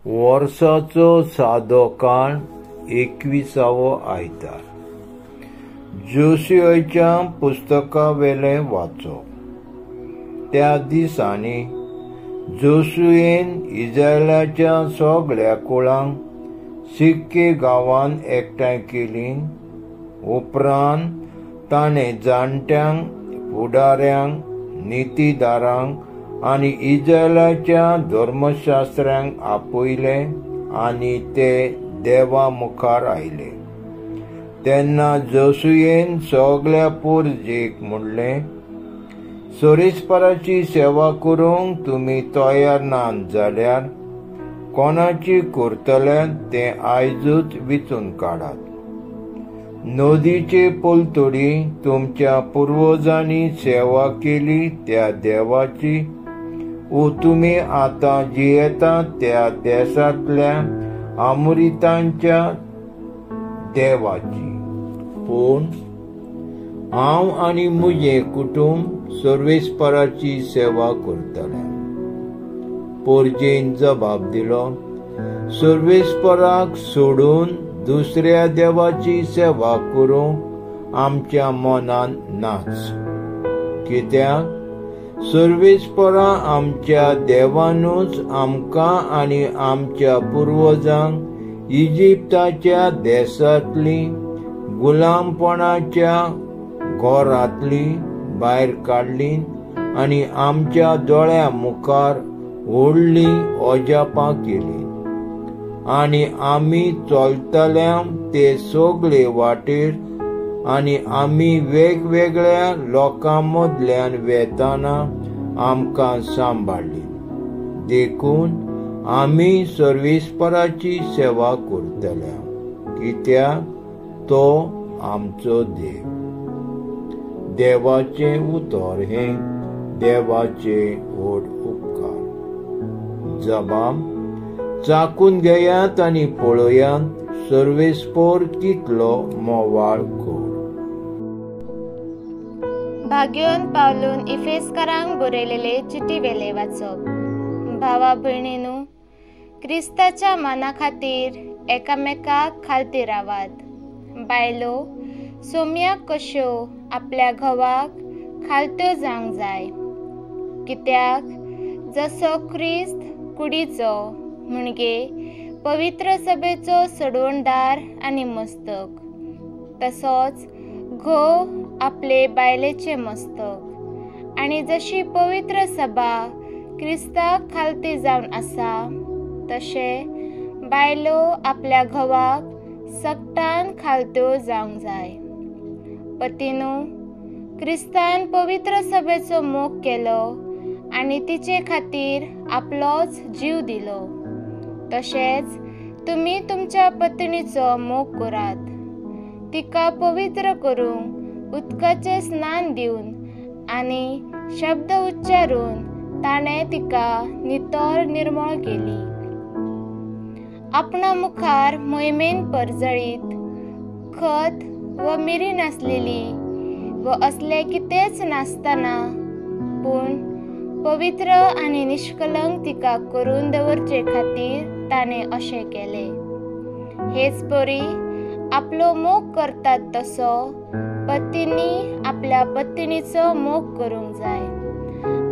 वर्साचो सादो काळ 21वो आयतार. जोशुआच्या पुस्तकावेलें वाचप. त्या दिसांनी जोशुएन इस्रायलाच्या सगळ्या कुळांक सिक्के गांवांत एकठांय केली. उपरांत ताणें जाणट्यांक, फुडाऱ्यांक, नितीदारांक आनी इस्रायलाच्या धर्मशास्त्र्यांक आपयले आनी ते देवा मुखार आयले. तेन्ना जोशुएन सगळ्या पोरजेक म्हणलें, सोरेस्पराची सेवा करूंक तुमी तयार ना जाल्यार कोणाची करतले तें आयजूच विचून काडात. नदीचे पलतडी तुमच्या पुर्वजांनी सेवा केली त्या देवाची वो तुमी आतां जियेतात त्या देशांतल्या आमोरितांच्या देवाची. पूण हांव आनी म्हजें कुटुंब सर्वेस्पराची सेवा करतले. पोरजेन जबाब दिलो, सर्वेस्पराक सोडून दुसऱ्या देवाची सेवा करूंक आमच्या मनान नाच. कित्याक सर्वेस्परा आमच्या देवानूच आमकां आनी आमच्या पुर्वजांक इजिप्ताच्या देशांतली गुलामपणाच्या घरांतली भायर काडली आनी आमच्या दोळ्या मुखार व्हडली अजापां केली. आनी आमी चलतल्या ते सगळे वाटेर आनी आमी वेगवेगळ्या लोकां मदल्यान वेताना आमकां सांबाळ्ळी. देखून आमी सर्वेस्पराची सेवा करतल्या, कित्याक तो आमचो देव. देवाचें उतर हें देवाचे व्हड उपकार. जबाब चाकून घेयात आनी पळयात सर्वेस्पर कितलो मोवाळ गोड. भाग्योन पावलून इफेसकारांक बरयलेले चिटी वेले वाचप. भावा भयणीनू, क्रिस्ताच्या माना खातीर एकामेकाक खालती रावात. बायलो सोम्याक कश्यो आपल्या घोवाक खालत्यो जावंक जाय, कित्याक जसो क्रिस्त कुडीचो म्हणजे पवित्र सभेचो सोडवणदार आनी मस्तक, तसोच घोव आपले बायलेचे मस्तक. आनी जशी पवित्र सभा क्रिस्ताक खालती जावन आसा, तशें बायलो आपल्या घोवाक सक्तान खालत्यो जावंक जाय. पतीनू, क्रिस्तान पवित्र सभेचो मोग केलो आनी तिचे खातीर आपलोच जीव दिलो, तशेंच तुमी तुमच्या पत्नीचो मोग करात. तिका पवित्र करूंक उदकाचें स्नान दिवन आनी शब्द उच्चारून ताणें तिका नितळ निर्मळ केली. आपणा मुखार मोहिमेन परजळीत खत व मिरी नासलेली व असलें कितेंच नासतना, पूण पवित्र आनी निष्कलंक तिका करून दवरचे खातीर ताणें अशें केलें. हेच परी आपलो मोग करतात तसो पतींनी आपल्या पत्नीचो मोग करूंक जाय.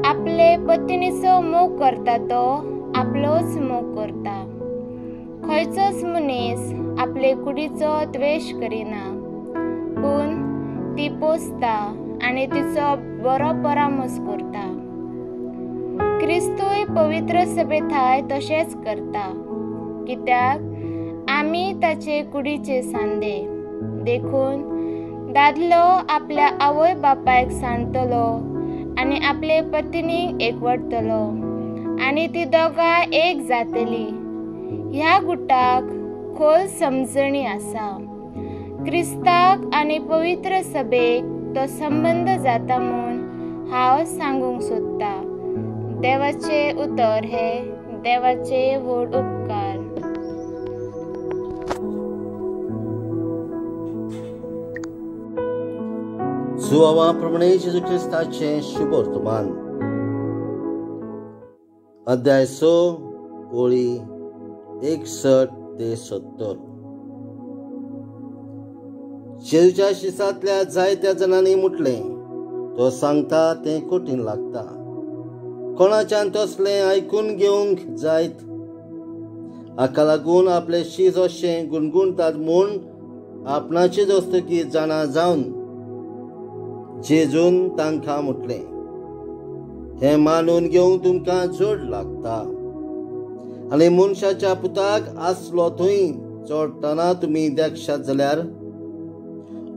आपले पत्नीचो मोग करता तो आपलोच मोग करता. खंयचोच मनीस आपले कुडीचो द्वेश करिना, पूण ती पोसता आनी तिचो बरो परामर्श करता. क्रिस्तूय पवित्र सभेथाय तशेंच करता, कित्याक आमी ताचे कुडीचे सांदे. देखून दादलो आपल्या आवय बापायक सांडतलो आनी आपले पत्नीक एकवटतलो आनी ती दोगां एक जातली. ह्या गुटाक खोल समजणी आसा. क्रिस्ताक आनी पवित्र सभेक तो संबंद जाता म्हूण हांव सांगूंक सोदतां. देवाचें उतर हे देवाचे व्हड उपकार. जुआवा प्रमाणे जेजू क्रिस्ताचें शुभ वर्तमान, अध्याय 6 ओळी 61 ते 70. जेजूच्या शिसांतल्या जायत्या जाणांनी म्हटलें, तो सांगता तें कठीण लागता, कोणाच्यान तसलें आयकून घेवंक जायत. हाका लागून आपले शीस अशें गुणगुणतात म्हूण आपणाचे दस्तकी जाणा जावन जेजून तांकां म्हटलें, हें मानून घेवंक तुमकां जड लागता आनी मनशाच्या पुताक आसलो थंय चडटना तुमी देखशात जाल्यार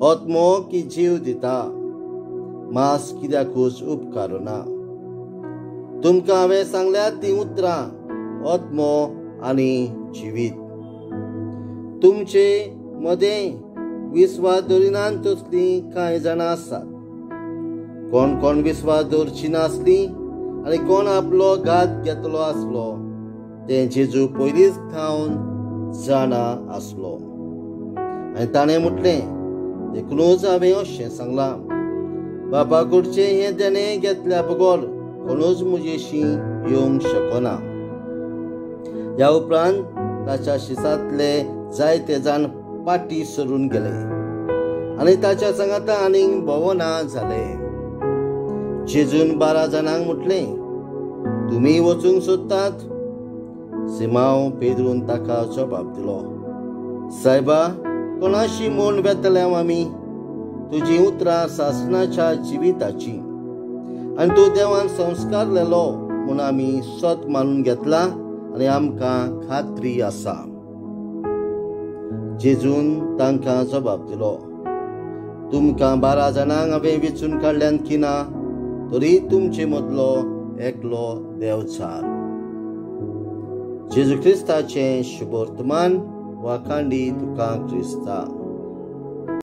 आत्मो की जीव दिता, मांस कित्याकूच उपकारना. तुमकां हांवें सांगल्यात तीं उतरां आत्मो आनी जिवीत. तुमचे मदें विस्वास दवरिनात तसलीं कांय जाणां आसात. कोण कोण विस्वास दवरची नासली आनी कोण आपलो घात घेतलो आसलो तें जेजू पयलींच थावन जाणा आसलो. आनी ताणें म्हटलें, देखूनच हांवें अशें सांगलां, बापा कडचें हें देणें घेतल्या बगर कोणूच म्हजेशी येवंक शकना. ह्या उपरांत ताच्या शिसांतले जायते जाण पाटी सरून गेले आनी ताच्या सांगाता आनीक भोवना जाले. जेजून 12 जाणांक म्हटलें, तुमी वचूंक सोदतात? सिमांव पेद्रून ताका जबाब दिलो, सायबा, कोणाशी म्हूण वेतले आमी? तुजीं उतरां सासणाच्या जिविताचीं आनी तूं देवान संस्कारलेलो म्हूण आमी सत मानून घेतला आनी आमकां खात्री आसा. जेजून तांकां जबाब दिलो, तुमकां 12 जाणांक हांवें वेंचून काडल्यान की ना, तरी तुमचे मदलो एकलो देवचार. जेजू क्रिस्ताचें शुभवर्तमान. वाखांडी तुका क्रिस्ता.